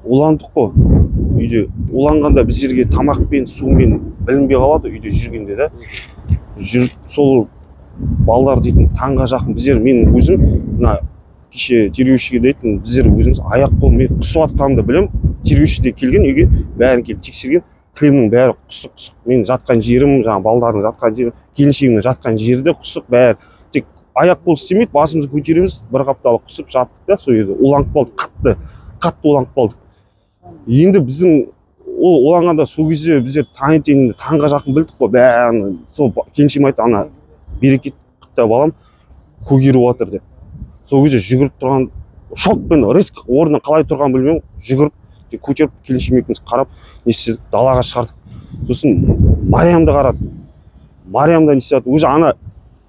Уландық қой үйде. Уланғанда біздерге тамақпен, сумен білінбей қалады үйде жүргенде да. Жүріп сол балалар дейтін таңға жақын біздер, мен өзім мына кеше тергеушіге де айттым, біздер өзіміз аяқ қол мен құсып жатқанымды білемін. Тергеуші де келген үйге, бәрін келіп тексерген, кілемнің бәрі құсық-құсық. Мен жатқан жерім, жаңағы балалардың жатқан жері, келіншегімнің жатқан жері де құсық, бәрі. Тек аяқ қол істемейді, басымызды көтереміз, бір қапталы құсып жаттық та, сол жерде уланып қалдық, қатты, қатты уланып қалдық. Енді біздің ол уланғанда сол кезде біздер таңертең енді таңға жақын білдік қой бәрін. Сол келіншегім айтты, ана Берекет құтта балам көгеріп жатыр деп. Сол кезде жүгіріп тұрған шокпен резко орнынан қалай тұрғанын білмеймін, жүгіріп көтеріп келіншегім екеуміз қарап не істедік, далаға шығардық. Сосын Мариямды қарадық. Мариям да не істеді, уже ана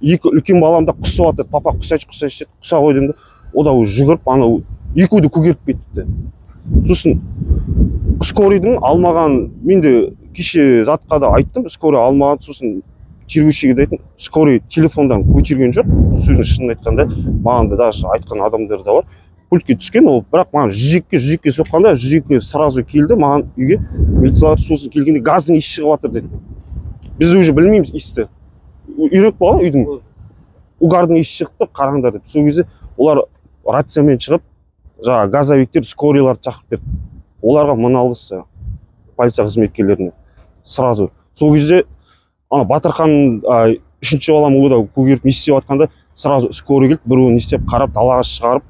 екі үлкен балам да құсып жатыр, папа құсайшы, құсайшы деді, құса қой дедім де, о да уже жүгіріп анау екеуі де көгеріп кетті. Сосын скорыйдың алмаған, мен де кеше затқа да айттым, скорый алмаған. Сосын тергеушіге де айттым, скорый телефондан көтерген жоқ. Сөздің шынын айтқанда, маған да даже айтқан адамдар да бар, пультке түскен ол, бірақ маған 102-ге соққанда 102 сразу келді маған үйге милициялар. Сосын келгенде газдың иісі шығып жатыр деді. Біз уже білмейміз иісті, үйреніп қалған үйдің угардың иісі шығып тұр, қараңдар деп. Сол кезде олар рациямен шығып жаңағы газовиктер, скорыйларды шақырып берді. Оларға мың алғыс полиция қызметкерлеріне сразу. Сол кезде ана Батырхан үшінші балам ол да көгеріп не істеп жатқанда сразу скорый келді, біреуін не істеп қарап далаға шығарып,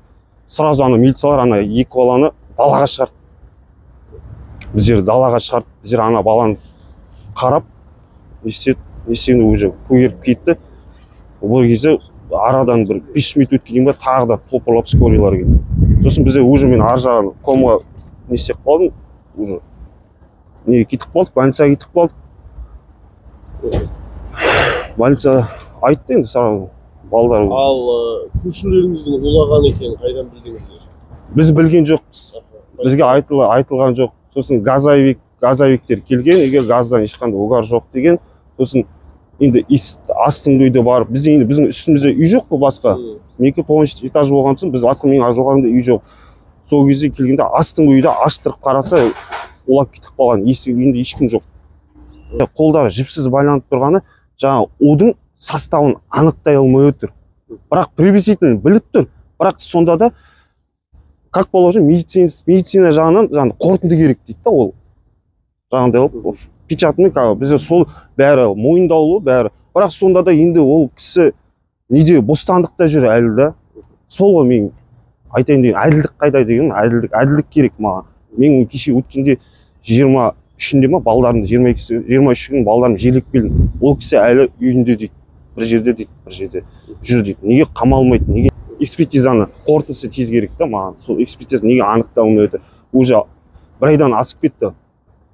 сразу ана милициялар ана екі баланы далаға шығарды. Біздер далаға шығарды, біздер ана баланы қарап не істеді, не істегенде уже көгеріп кетті. Ол кезде арадан бір 5 минут өткеннен бері тағы да топырлап скорыйлар келді. Сосын бізде уже мен ар жағын комға не істеп қалдым, уже неге кетіп қалдық, больницаға кетіп қалдық. Больница айтты енді сразу балалар уже. Ал көршілеріңіздің улаған екенін қайдан білдіңіздер? Біз білген жоқпыз. Бізге айтылған жоқ. Сосын газовиктер келген, егер газдан ешқандай угар жоқ деген. Сосын енді астыңғы үйде барып, бізде енді біздің үстімізде үй жоқ қой басқа. Менікі 9-шы этаж болған соң, біз басқа менің жоғарымда үй жоқ. Сол кезде келгенде астыңғы үйді аштырып қараса, улап кетіп қалған, есік үйінде ешкім жоқ. Қолдары жіпсіз байланып тұрғаны жаңа удың составын анықтай алмай отыр. Бірақ приблизительно біліп тұр. Бірақ сонда да как положено медицина жағынан жаңа қорытынды керек дейді да ол. Жаңағыдай болып печатный, как бізде сол бәрі мойындаулы бәрі. Бірақ сонда да енді ол кісі неде бостандықта жүр әлі да. Сол ғой мен айтайын деген, әділдік қайда деген, әділдік керек маған. Мен кеше өткенде 23-інде ма балдарымды, 22-сі, 23 күні балдарымды жерлеп келдім. Ол кісі әлі үйінде дейді, бір жерде дейді, бір жерде жүр дейді. Неге қамалмайды, неге экспертизаны қорытындысы тез керек та маған. Сол экспертиза неге анықталмай отыр? Уже бір айдан асып кетті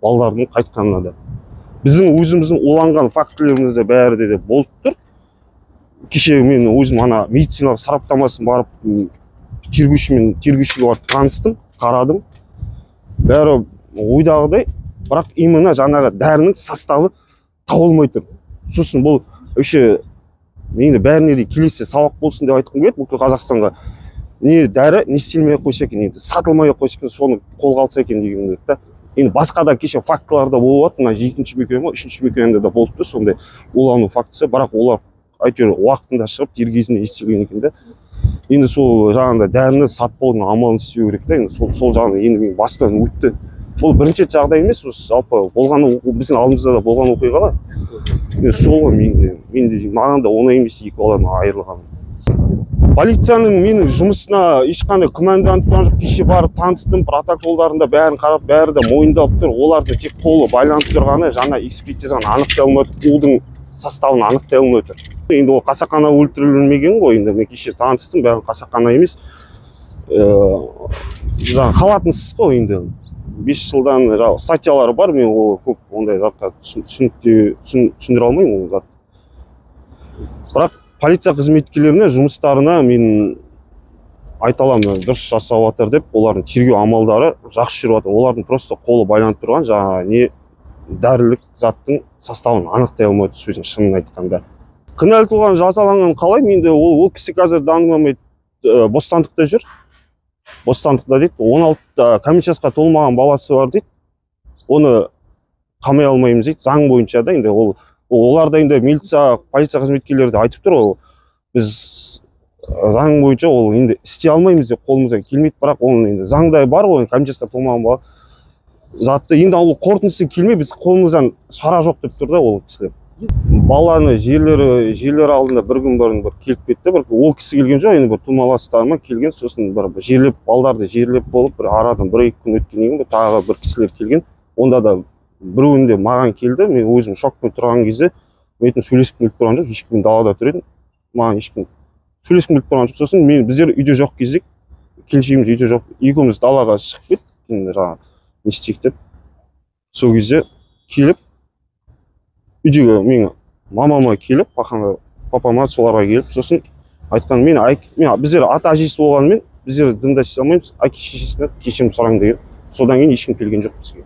балалардың қайтқанына да. Біздің өзіміздің уланған фактілеріміз де бәрі де болып тұр. Кеше мен өзім ана медициналық сараптамасын барып тергеушіге барып таныстым, қарадым. Бәрі ойдағыдай, бірақ именно жаңағы дәрінің составы табылмай тұр. Сосын бұл вообще енді бәріне де келесі сабақ болсын деп айтқым келеді бүкіл Қазақстанға. Не дәрі не істелмей ақ қойса екен, енді сатылмай ақ қойса екен, соны қолға алса екен деген келеді да. Енді басқа да кеше фактылар да болып жатыр, мына 2-ші микрорайон, 3-ші микрорайонда да болып тұр сондай улану фактісі, бірақ олар әйтеуір уақытында шығып дер кезінде естілген екен да. Енді сол жағында дәріні сатпаудың амалын істеу керек та. Енді сол жағында енді мен бастан өтті. Бұл бірінші рет жағдай емес, осы жалпы болған біздің алдымызда да болған оқиғалар. Енді сол ғой мен де маған да оңай емес екі баладан айырылған. Полицияның менің жұмысына ешқандай күмәнданып тұрған жоқ. Кеше барып таныстым, протоколдарында бәрін қарап, бәрі де мойындалып тұр. Олардың тек қолы байланып тұрғаны жаңа экспертизаны анықтай алмай отыр, удың составын анықтай алмай отыр. Енді ол қасақана өлтірілмеген ғой, енді мен кеше таныстым, бәрі қасақана емес. Жаңа халатынсыз қой енді. 5 жылдан жаңа статьялары бар, мен ол көп ондай затқа түсіндіре алмаймын ол зат. Бірақ полиция қызметкерлеріне жұмыстарына мен айта аламын, дұрыс жасап жатыр деп, олардың тергеу амалдары жақсы жүріп жатыр. Олардың просто қолы байланып тұрған жаңа не дәрілік заттың составын анықтай алмай отыр, сөздің шынын айтқанда. Кінәлі тұлғаның жазаланғанын қалаймын. Енді ол кісі қазір данный момент бостандықта жүр. Бостандықта дейді, 16 кәмелет жасқа толмаған баласы бар дейді, оны қамай алмаймыз дейді, заң бойынша да. Енді ол олар да енді милиция, полиция қызметкерлері де айтып тұр, ол біз заң бойынша ол енді істей алмаймыз деп, қолымыздан келмейді, бірақ оның енді заңда бар ғой, кәмелет жасқа толмаған бала затты енді ол қорытындысы келмей, біз қолымыздан шара жоқ деп тұр да ол кісілер. Баланы жерлер алдында бір күн бұрын бір келіп кетті, бір ол кісі келген жоқ, енді бір тумаластары ма келген, сосын бір жерлеп, балдарды жерлеп болып, бір арадан 1-2 күн өткеннен кейін тағы бір кісілер келген, онда да біреуінде маған келді, мен өзім шокпен тұрған кезде, мен айттым, сөйлескім келіп тұрған жоқ, ешкім далада тұр едім, маған ешкім сөйлескім келіп тұрған жоқ. Сосын мен біздер үйде жоқ кезде, келіншегіміз үйде жоқ, екеуміз далаға шығып кеттік, енді жаңағы не істейік деп. Сол кезде келіп үйдегі менің мамама келіп, папама, соларға келіп, сосын айтқан, мен, мен біздер ата әжесі болғанымен біздер дымда істей алмаймыз, әке шешесіне кешірім сұраймын деген. Содан кейін ешкім келген жоқ бізге.